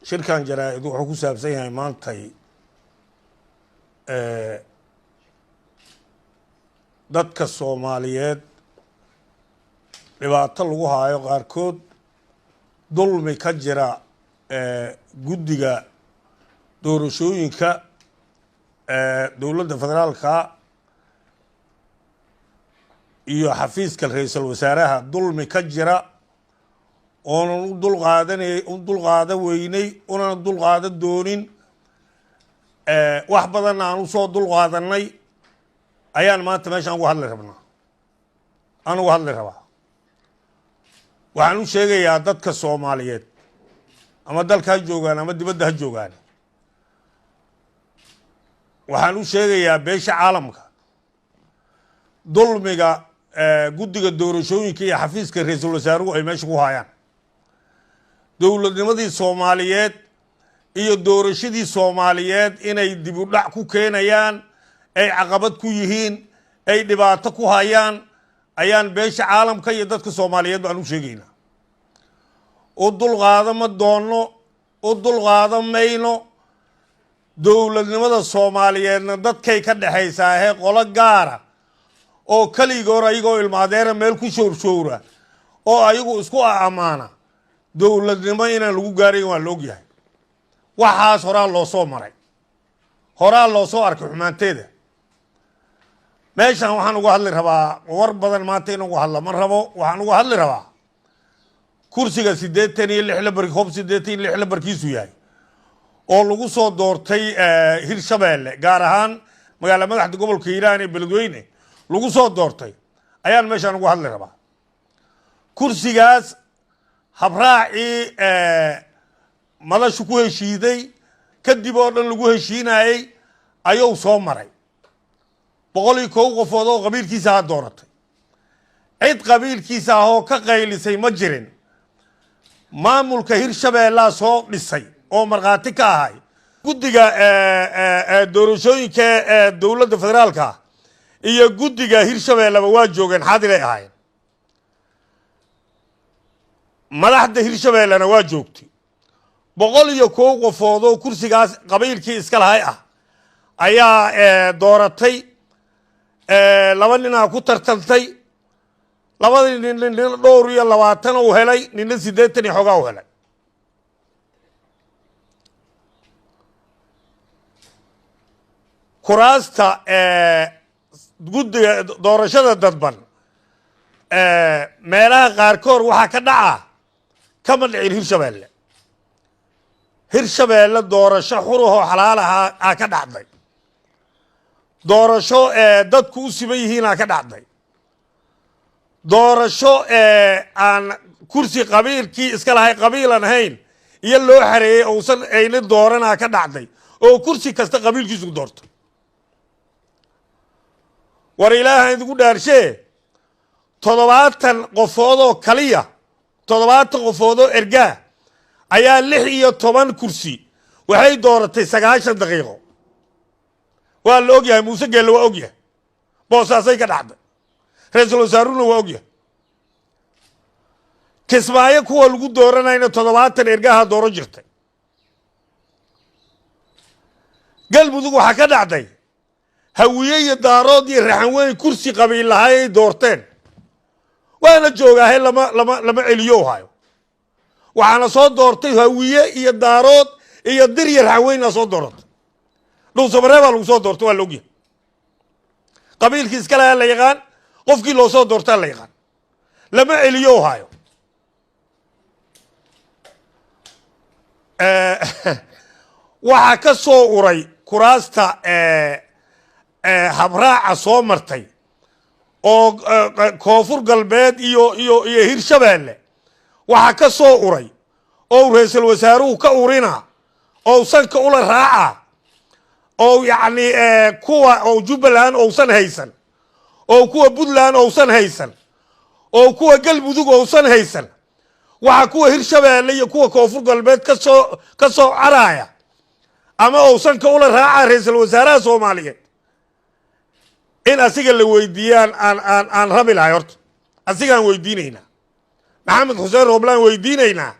Shirkan jaraa-id wuxuu ku saabsan yahay maantay dadka Soomaaliyeed dhibaato lagu haayo, qaarkood dulmi ka jira guddiga doorashooyinka dowladda federaalka iyo xafiiska ra-iisul wasaaraha, dulmi ka jira oonan u dulqaadanay, u dulqaadan weynay, unan dulqaadan doonin, wax badanna aan usoo dulqaadanay ayaan maanta meeshaan uga hadli rabnaa, aan uga hadli rabaa. Waxaan u sheegayaa dadka Soomaaliyeed, ama dalka ha joogaan ama dibadda ha joogaan, waxaan u sheegayaa beesha caalamka dulmiga guddiga doorashooyinka iyo xafiiska ra-iisul wasaaruhu ay meesha ku hayaan. Dowladnimadii Soomaaliyeed iyo doorashadii Soomaaliyeed inay dib u dhac ku keenayaan, ay caqabad ku yihiin, ay dhibaato ku hayaan ayaan beesha caalamka iyo dadka Soomaaliyeed baan u sheegaynaa. U dulqaada ma doonno, u dulqaada mayno. Dowladnimada Soomaaliyeedna dadkay ka dhexaysaa, hee qolo gaara oo keligoor ayagoo ilmaadeera meel ku showrshowra oo ayagu isku ammaana dowladnimo inaan lagu gaarayn waa la ogyahay. Waxaas horaa loo soo maray, horaa loo soo arkay xumaanteeda. Meeshan waxaan uga hadli rabaa, war badan maanta in uga hadla ma rabo, waxaan uga hadli rabaa kursiga 86 lambar, Hob 86 lambarkiisu yahay, oo lagu soo doortay Hirshabeelle, gaar ahaan magaala madaxda gobolka Hiiraan ee Beledweyne lagu soo doortay ayaan meeshaan uga hadli rabaa. Kursigaas habraacii madashu ku heshiiday kadib oo dhan lagu heshiinayey ayuu soo maray. 101 qofood oo qabiilkiisa ha dooratay, cid qabiilkiisa ah oo ka qaylisay ma jirin. Maamulka Hirshabeellaa soo dhisay oo markhaati ka ahay. Guddiga doorashooyinka dowladda federaalka iyo guddiga Hirshabeelleba waa joogeen, xaadiray ahaayeen. Madaxda Hirshabeellena waa joogtay. 101 qofood oo kursigaas qabiilkii iska lahay ah ayaa dooratay. Laba ninaa ku tartantay. Labadii nin, nina dhowr iyo labaatan uu helay, nina 80 iyo xoogaa u helay. Kuraasta guddiga doorashada dadban meelaha qaarkood waxaa ka dhaca kama dhicin Hirshabeelle. Hirshabeelle doorasho xurahoo xalaal ahaa aa ka dhacday, doorasho dadku u siman yihiinaa ka dhacday, doorasho aan kursi qabiilkii iska lahay qabiilan ahayn iyo loo xareeyey uusan ayna dooranaa ka dhacday, oo kursi kasta qabiilkiisu doorto. War ilaahan idigu dhaarshee, 70 qofoodoo kaliya, 70 qofoodoo ergaa ayaa 16 kursi waxay dooratay 90 daqiiqo. Waa la ogyahay, Muuse Geelle waa ogyahay, Boosaasay ka dhacday, ra-iisul wasaaruhuna waa ogyahay. Kismaayo kuwa lagu dooranayna 70 ergaha dooran jirtay. Galmudug waxaa ka dhacday Hawiye iyo Daarood iyo Raxanweyn kursi qabiil lahay ay doorteen, waana joogaahe, lama celiyo hayo. Waxaana soo doortay Hawiye iyo Daarood iyo Dir iyo Raxanweynaa soo dooratay. Dhuusabaree baa lagu soo doortay, waa la ogyahay. Qabiilkii iska lahaa la yaqaan, qofkii loo soo doortaa la yaqaan, lama celiyo hayo. Waxaa ka soo uray kuraasta habraaca soo martay oo Koonfur Galbeed iyo Hirshabeelle, waxaa ka soo uray oo ra-iisul wasaaruhu ka urina oo sanka ula raaca oo yacni kuwa oo Jubbaland ousan haysan, oo kuwa Puntland ousan haysan, oo kuwa Galmudug ousan haysan, waxaa kuwa Hirshabeelle iyo kuwa Koonfur Galbeed kasoo caraaya ama ousanka ula raaca ra-iisul wasaaraha Soomaaliyeed in asiga la weydiiyaan aan rabi lahay. Horta asigaan weydiinaynaa, Maxamed Xuseen Rooblaan weydiinaynaa.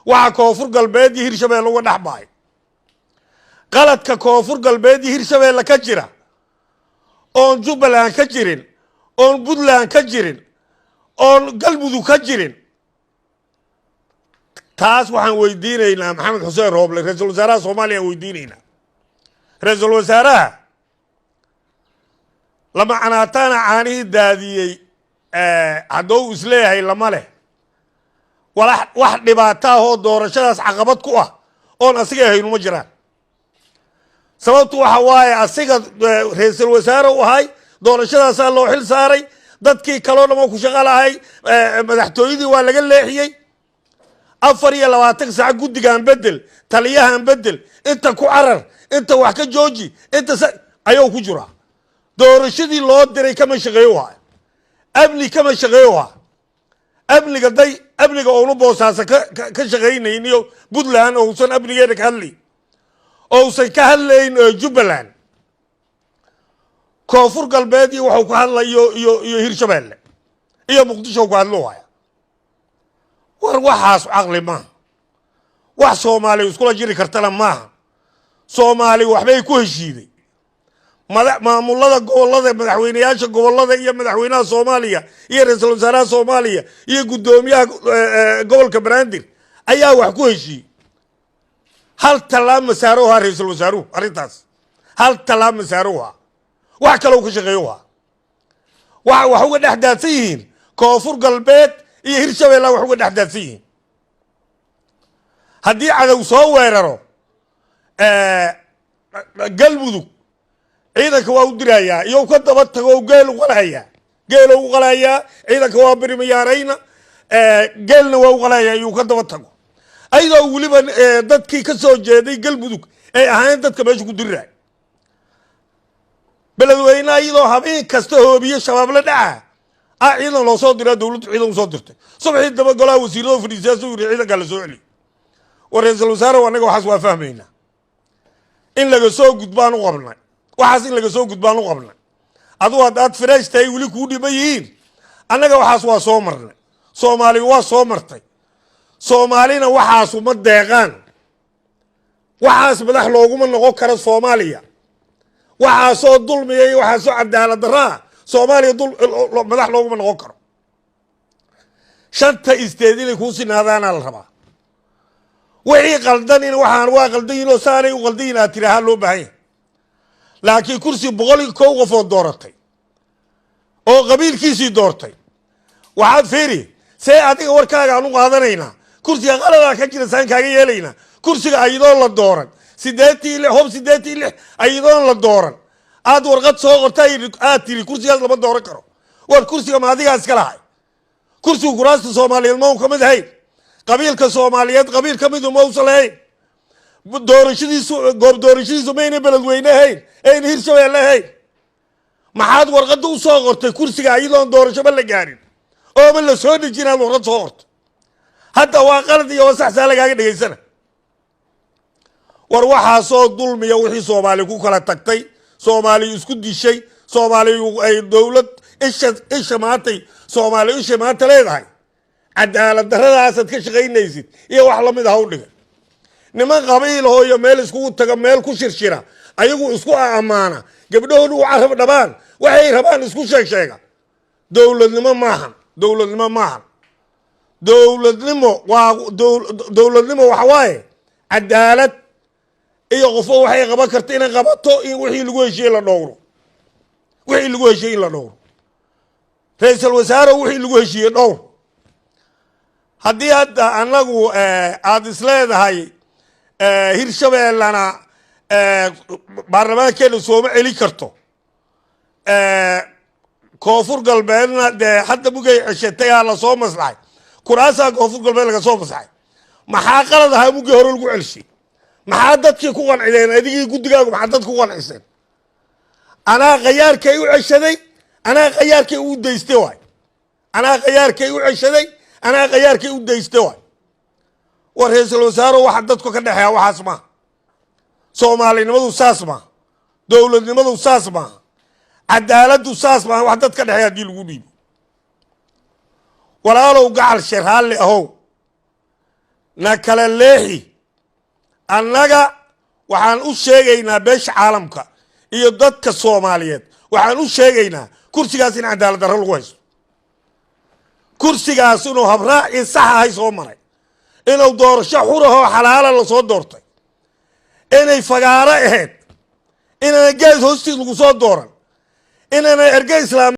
Waxa Koonfur Galbeed iyo Hirshabeelle uga dhex bahay, qaladka Koonfur Galbeed iyo Hirshabeelle ka jira oon Jubbaland ka jirin, oon Puntland ka jirin, oon Galmudug ka jirin, taas waxaan weydiinaynaa Maxamed Xuseen Rooble, ra-iisul wasaaraha Soomaaliya aan weydiinaynaa. Ra-iisul wasaaraha lama canaataana caanihii daadiyey haddou isleeyahay lama leh. Wala wax dhibaato ah oo doorashadaas caqabad ku ah oon asiga ahayn uma jiraan. Sababtu waxa waaye, asiga ra-iisul wasaare u ahay, doorashadaasaa loo xil saaray. Dadkii kaloo dham oo ku shaqo lahay madaxtooyadii waa laga leexiyey. 24 saac guddigan bedel, taliyahan bedel, inta ku carar, inta wax ka jooji, inta ayuu ku jiraa. Doorashadii loo diray kama shaqeeyo waay, amni kama shaqeeyo waa. Amniga day, amniga oonu Boosaaso ka shaqaynayn iyo Puntland ousan amnigeeda ka hadlayn, ousan ka hadlayn Jubbaland, Koonfur Galbeed iyo waxuu ka hadlayo iyo Hirshabeelle iyo Muqdisho ku hadlo waaya. War waxaas caqli maaha, wax Soomaaliya iskula jiri kartana maaha. Soomaali waxbay ku heshiiday. Maamulada gobolada, madaxweyneyaasha gobolada iyo madaxweynaha Soomaaliya iyo ra-iisul wasaaraha Soomaaliya iyo guddoomiyaha gobolka Banaadir ayaa wax ku heshiiyey. Hal tallaab masaarohaa ra-iisul wasaaruhu arrintaas, hal tallaab masaaroha, wax kaloo ka shaqeeyo ha. Waxa wax uga dhex daadsan yihiin Koonfur Galbeed iyo Hirshabeella, wax uga dhex daadsan yihiin. Haddii cadow soo weeraro Galmudug, ciidanka waa u dirayaa iyo ka daba tago, geel u qalayaa, geelo u qalayaa. Ciidanka waa birimayaarayna, geelna waa u qalayaa iyuu ka daba tago, ayadoo weliba dadkii ka soo jeeday Galmudug ay ahayn dadka meesha ku diriray. Beledweyne iyadoo habeen kasta hoobiye Shabaab la dhaca ah, ciidan loo soo diraa, dowladdu ciidan usoo dirtay. Subaxii daba golaha wasiirada fadhiisiyaa suu yiri ciidankaa la soo celiyo. War ra-iisul wasaare, annaga waxaas waa fahmaynaa, in laga soo gudbaan u qabnay waxaas, in laga soo gudbaan u qabnay. Adugu haddaad fresh tahay, weli kuu dhiman yihiin. Annaga waxaas waa soo marnay, Soomaali waa soo martay. Soomaalina waxaasu ma deeqaan, waxaas madax looguma noqon karo Soomaaliya. Waxaasoo dulmiya iyo waxaasoo cadaalad daraa Soomaaliya madax looguma noqon karo. Shanta state inay kuu sinaadaana la rabaa. Wixii qaldan in waxaan waa qaldan yihin oo saanay u qaldan yihin aad tidhaahaa loo baahan yahay. Laakiin kursi 101 qofood dooratay oo qabiilkiisii doortay, waxaad fiiri see adiga warkaaga aan u qaadanaynaa? Kursiga qaladaa ka jira, saan kaaga yeelaynaa. Kursiga ayadoon la dooran, 86 Hob 86 ayadoon la dooran, aad warqad soo qorta, aad tiri kursigaas lama dooran karo. War kursiga ma adigaa iska lahay? Kursiga kuraasta Soomaaliyeed ma un kamid ahayn? Qabiilka Soomaaliyeed qabiil ka midu ma usan lahayn? Doorashadiisu, goob doorashadiisu mayna Beledweyne ahayn, ayna Hirshabeelle ahayn? Maxaad warqadda u soo qortay kursiga iyadoon doorashoba la gaarin ooma la soo dejin? Aad warqad soo qortay hadda waa qalad iyo waa sax, saa lagaaga dhegaysana. War waxaasoo dulmiya, wixii Soomaali ku kala tagtay, Soomaali isku dishay, Soomaali ay dowlad isha maantay, Soomaali isha maanta leedahay, cadaalad darradaasaad ka shaqaynaysid iyo wax lamid ah u dhigay. Niman qabiilahoo iyo meel iskugu taga, meel ku shirshira, ayagu isku ammaana, gabdhahoodu u carab dhabaan, waxay rabaan isku sheeg sheega. Dowladnimo maahan, dowladnimo maahan. Dowladnimo waa dowladnimo waxa waaye cadaalad iyo qofo waxay qaban karta inay qabato, in wixii lagu heshiiyey la dhowro, wixii lagu heshiiyey in la dhowro. Ra-iisul wasaare, wixii lagu heshiiyey dhowr. Haddii hadda annagu aada isleedahay Hirshabeellana baarlamaankeena sooma celin karto, Koonfur Galbeedna dee hadda mugay ceshatay aa lasoo maslaxay, kuraasaa Koonfur Galbeed laga soo maslaxay, maxaa qalad ahaa mugii hore lagu celshay? Maxaa dadkii ku qancideen? Adigii guddigaagu maxaa dad ku qanciseen? Anaa khayaarkay u ceshaday, anaa khayaarkay u daystay waay, anaa khayaarkay u ceshaday, anaa khayaarkay u daystay waay. War ra-iisul wasaaro, waxa dadku ka dhexeeya waxaas maaha. Soomaalinimadu saas maaha, dowladnimadu saas maaha, cadaaladdu saas maaha. Wax dad ka dhexeeya haddii lagu dhiibo, walaalow gacal she, raalli ahow. Na kala leexi. Annaga waxaan u sheegaynaa beesha caalamka iyo dadka Soomaaliyeed, waxaan u sheegaynaa kursigaas in cadaalad darro lagu haysto, kursigaas inuu habraacii sax ahay soo maray, inuu doorasho xurahoo xalaala lasoo doortay, inay fagaaro ahayd, inaana geed hoostiis lagu soo dooran, inaana erge islaam.